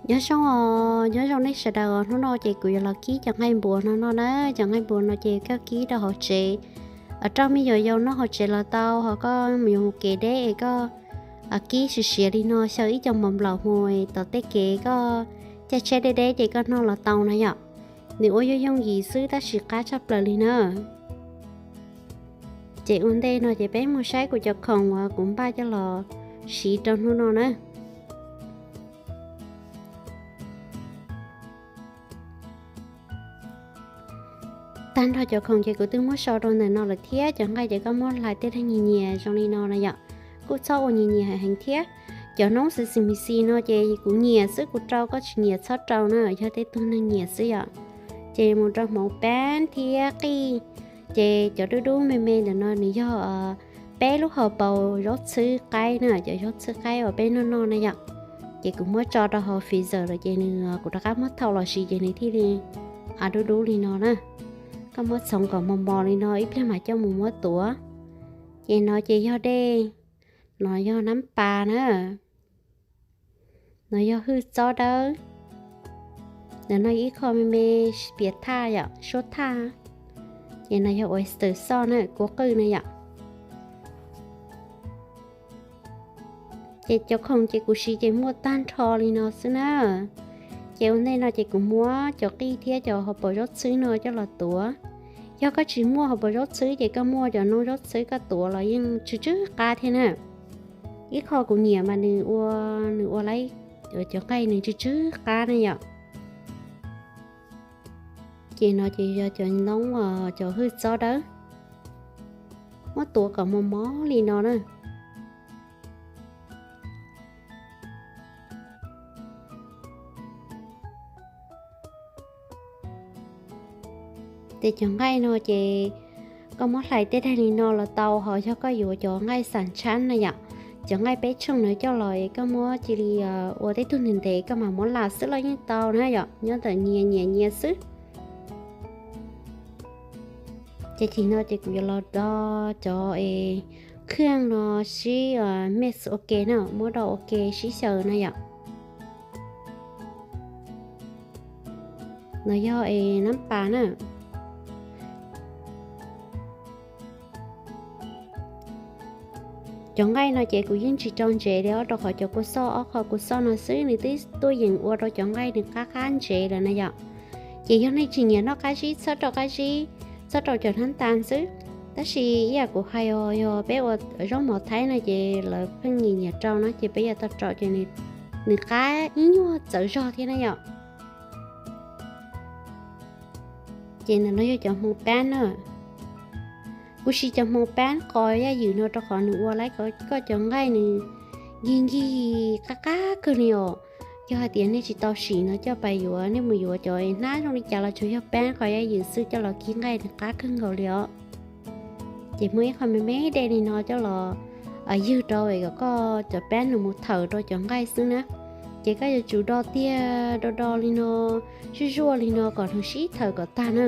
Nyob zoo os, nyob zoo nej sawv daws os. Hnub no ces kuv yuav los kib cov nqaij npuas no no na. Cov nqaij npuas no ces koj kib rau hauv tsev, rau me nyuam yaus noj hauv tsev los tau, ho koj yuav mus kev deb es koj kib siav siav li no xyaw ib co mov nplaum hmo tom tej kev koj caij tsheb deb deb ces koj noj los tau na yom. Nws ua yooj yooj yim xwb tab sis qab tshaj plaws li na. Ces ua ntej no ces peb mus saib kuv cov khoom uas kuv npaj coj los siv rau hnub no na. Tag nrho cov khoom ces kuv twb muab sau rau ntawm no lawm thiab. Cov nqaij ces koj muab hlais tej daim nyias nyias zoo li no na yom. Kuj txhob ua nyias nyias heev thiab. Cov noob sesame seed no ces kuv nyiam xwb kuv rau, koj tsis nyiam txhob rau na, yog tej tug neeg nyiam xwb yom. Ces mus rau hmoov pab thiab qij. Ces cov dub dub me me ntawm no nws yog peb lub hauv paus zaub txhwb qaib na, cov zaub txhwb qaib uas peb noj noj na yom. Ces kuv muab tso rau hauv freezer lawm ces nws, kuv rov qab muab thau los siv ces nws thiaj li dub dub li no na. Koj muab txhoov kom mos mos li no ib pliag mam coj mus muab tuav. Ces no ces yog dej, no yog nab pas na, no yog hwj txob dawb, no yog ib qho me me piam thaj yom, suab thaj. Ces no yog oyster sauce na, kua qwj na yom. Ces cov khoom ces kuv siv ces muaj tag nrho li no xwb na. Ces ua ntej no ces kuv muab cov qij thiab cov hauv paus zaub txhwb no coj los tuav. Yog koj tsis muaj hauv paus zaub txhwb ces koj muaj cov noob zaub txhwb koj tuav los yeej tsw tsw qab thiab na. Ib qho kuv nyiam mas nws ua, nws ua lawm cov nqaij nws tsw tsw qab na yom. Ces no ces yog cov noob, cov hwj txob dawb, muab tuav kom mos mos li no na. Ces cov nqaij no ces koj muab hlais tej daim li no los tau, ho yog koj yuav cov nqaij xam tshab na yom, cov nqaij peb tshooj na coj los koj muab cia li ua tej tug ntev ntev koj mam muab lam xwb los yeej tau na yom, nyob ntawm nyias nyias nyias xwb. Ces tim no ces kuv yuav los do cov khwj no sib mix ua ke na, muab do ua ke sib xyaw na yom. No yog es nab pas na. Cov nqaij no ces kuv yeej tsis rau ntsev li os, rau qhov cov kua xoj, ob qho kua xoj no xwb nws twb tuaj yeem ua rau cov nqaij nws qab qab ntsev lawm na yom. Ces yog nej tsis nyiam noj qab zib txhob rau qab zib, txhob rau cov nab tas xwb. Tab sis ib yam kuv hais os, yog peb ua zaub mov Thaib no ces lawv pheej nyiam nyiam rau no ces peb yuav tau rau ces nws qab ib nyuag txawv zog thiab na yom. Ces ntawm no yog cov hmoov pab na. Kuv siv cov hmoov pab qos yaj ywm no rau qhov nws ua lawm koj cov nqaij nws nkig nkig qab qab kawg li os. Yog hais tias nej tsis tau sim no coj pais yuav, nej mus yuav cov hnab zoo li cas los tsuas yog pab qos yaj ywm xwb coj los kib nqaij nws qab kawg nkaus li os. Ces muab ib qho me me dej li no coj los ywg rau kom koj cov pab nws mus thawm rau cov nqaij xwb na. Ces koj yuav tsum do tiag do do li no, zuj zuaj li no kom nws sib thawm kom tag na.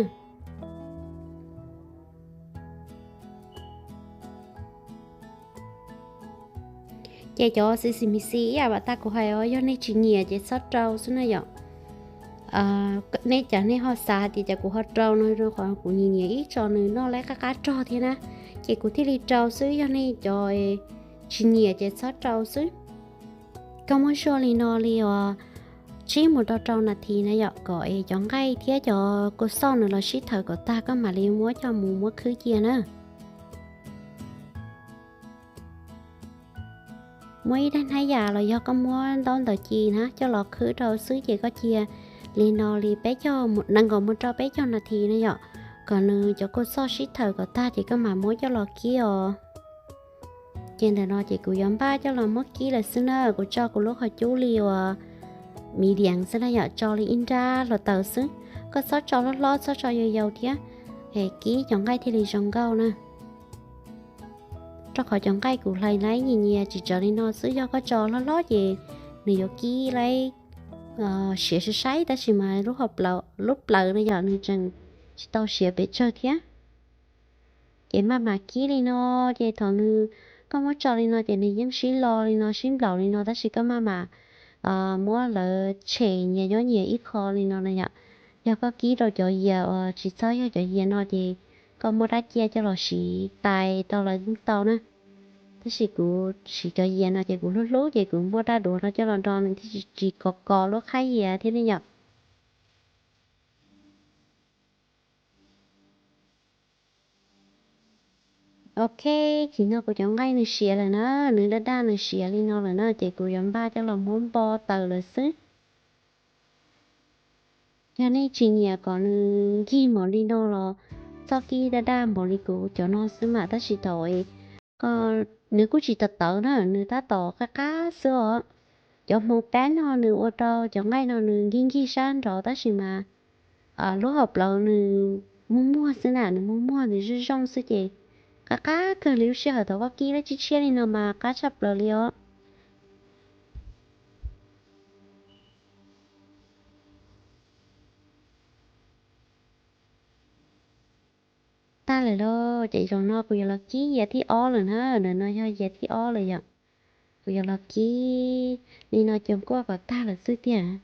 Ces cov sesame seed ib yam vam tag kuv hais os, yog nej tsis nyiam ces txhob rau xwb na yom. Nej cas nej ho xav hais tias cas kuv ho rau no, rau qhov kuv nyiam nyiam ib tso nws noj lawm qab qab rog thiab na, ces kuv thiaj li rau xwb. Yog nej cov tsis nyiam ces txhob rau xwb. Koj muab zuaj li no li uas tsib mus rau rau nas this na yom, kom es cov nqaij thiab cov kua xoj nws los sib thawm kom tag koj mam li muab coj mus muab khwb cia na. Muab ib daim hnab yam los yog koj muab ntaub ntawv ci na coj los khwb rau xwb ces koj cia li no li peb caug, nees nkaum mus rau peb caug nas this na yom, kom nws cov kua xoj sib thawm kom tag ces koj mam muab coj los kib os. Ces ntawm no ces kuv yuav npaj coj los muab kib lawm xwb na, kuv tso kuv lub qhov cub li uas medium xwb na yom, tso li ib nrab hluav taws xwb. Koj txhob tso hlob hlob, txhob tso yau yau thiab, kib cov nqaij thiaj li zoo nkauj na. Rau qhov cov nqaij kuv hlais laib nyias nyias tsis tsawg li no xwb, yog koj tso hlob hlob ces nws yuav kib laib siav sai sai, tab sis mas lub plaws na yom nws tseem tsis tau siav pes tsawg thiab. Ces maj mam kib li no, ces thaum nws, koj muab tso li no ces nws yeej sib lo li no sib nplaum li no, tab sis koj maj mam muab lawv tshem nyias nyob nyias ib qho li no na yom. Yog koj kib rau cov yias uas tsis txhob yog cov yias no ces koj muaj rab ciaj coj los siv tais rau lawv yeej tau na. Tab sis kuv siv cov yias no ces kuv hlub hlub ces kuv muab rab duav no coj los do nws thiaj tsis kos kos lub qhab yias thiab ne yom. Ok, ces no kuv cov nqaij nws siav lawm na, nws daj daj nws siav li no lawm na ces kuv yuav npaj coj los muab npo taws lawm xwb. Yog nej tsis nyiam kom nws nkig npaum li no los txhob kib daj daj npaum li kuv cov no xwb mas, tab sis thaum nws kuj tsis tawv tawv na, nws tab tom qab qab xwb os. Cov hmoov pab no nws ua rau cov nqaij no nws nkig nkig sab nraud tab sis mas lub hauv plawv nws muag muag xwb na, nws muag muag nws zoo zoo xwb ces qab qab kawg li. Lub sij hawm thaum koj kib lab tshiab tshiab li no mas qab tshaj plaws li os. Tag lawm lauj, ces zaum no kuv yuav los kib yias thib ob lawm na, ntawm no yog yias thib ob lawm yom. Kuv yuav los kib li no cuag kuaj kom tag lawm xwb tiag.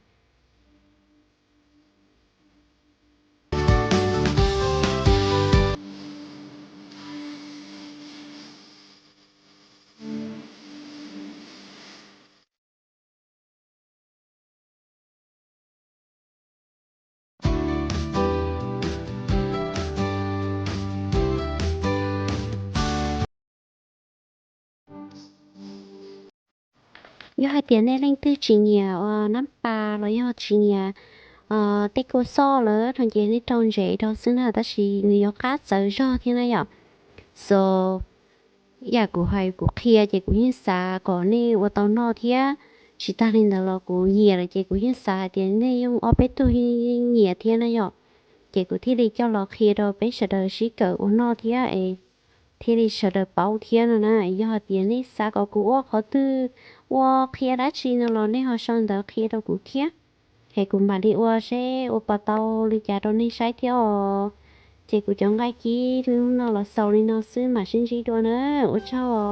Yog hais tias nej leej twg tsis nyiam nab pas los yog tsis nyiam tej kua xoj lawm no ces nej rau ntsev rau xwb na, tab sis nws yuav qab txawv zog thiab na yom. So yam kuv hais kuv qhia ces kuv yeej xav kom nej ua tau noj thiab. Tsis tag li ntawd los kuv nyiam lawm ces kuv yeej xav hais tias nej yeej ob peb tug yeej nyiam thiab na yom. Ces kuv thiaj li coj los qhia rau peb sawv daws sib kawm ua noj thiab es thiaj li sawv daws paub thiab no na. Yog hais tias nej xav kom kuv ua qhov twg, ua qhia dab tsi no los nej ho sau ntawv qhia rau kuv thiab, es kuv mam li ua seb ua puas tau li cas rau nej saib thiab os. Ces kuv cov nqaij kib no los xaus li no xwb, mam sib ntsib dua na. Ua tsaug.